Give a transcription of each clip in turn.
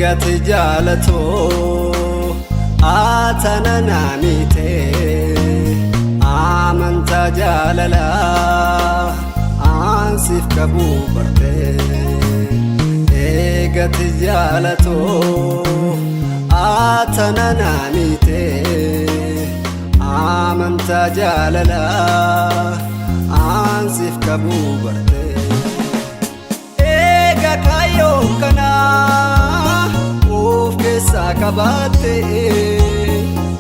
Eegate jaalatoo atana naamite amantaa jaalalaa aansiif qabu barte. Eegate jaalatoo atana naamite amantaa jaalalaa aansiif qabu barte. Eega kaayyoo kanaa of keessaa qabaatte,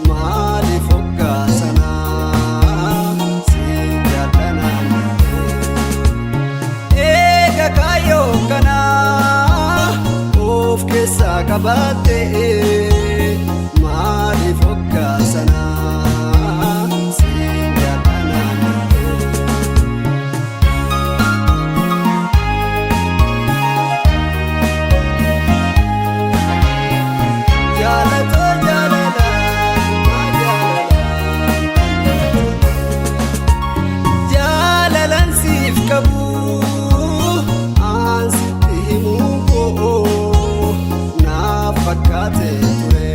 maaliif hoggaa sanaa si jaallanaan? Eega kaayyoo kanaa of keessaa qabaatte, maaliif hoggaa sanaa si jaallanaan? Jaalatoo jaalala jaalalan siif qabu aan sitti himuu koo naaf fakkaate ture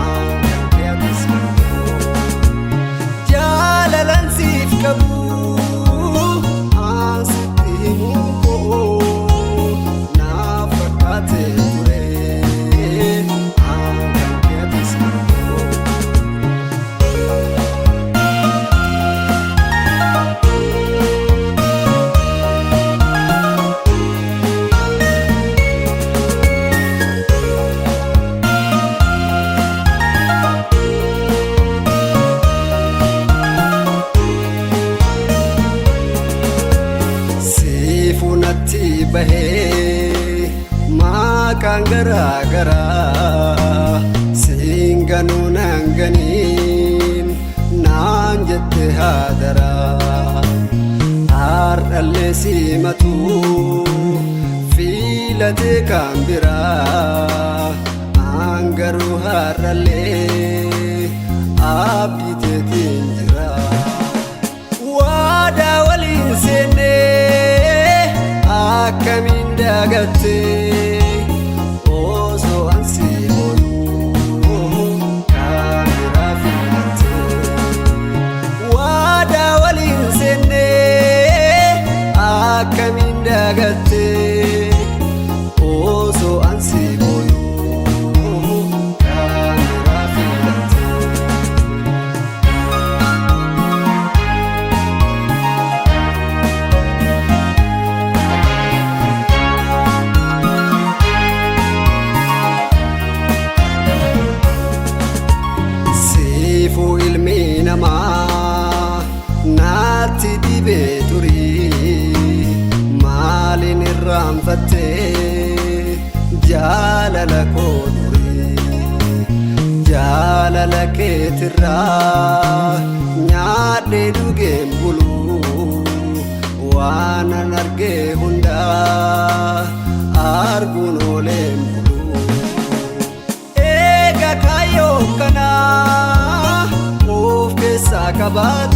aan kan kee atis kan koo. Jaalalan siif qabu aan sitti himuu koo naaf fakkaate ture aan kan kee atis kan koo. Siifuu natti bahee maqaan garaa garaa siin ganuu naan ganiin naan jette haadaraa. Har'allee simatu filatee kan biraa, aan garuu har'allee abdii teetiin jira. Waadaa waliin seennee akkamiin dagattee, osoo an si boonuu kan biraa filattee? Waadaa waliin seennee akkamiin dagattee, osoo an si boonuu kan biraa filattee? Siifuu ilmi namaa naatti dhibee turii, maaliin irraanfattee jaalala koo durii? Jaalala keetirraa nyaadhee dhugeen buluu, waan an argee hundaa arguun ooleen buluu. Eega kaayyoo kanaa of keessaa qabaatte.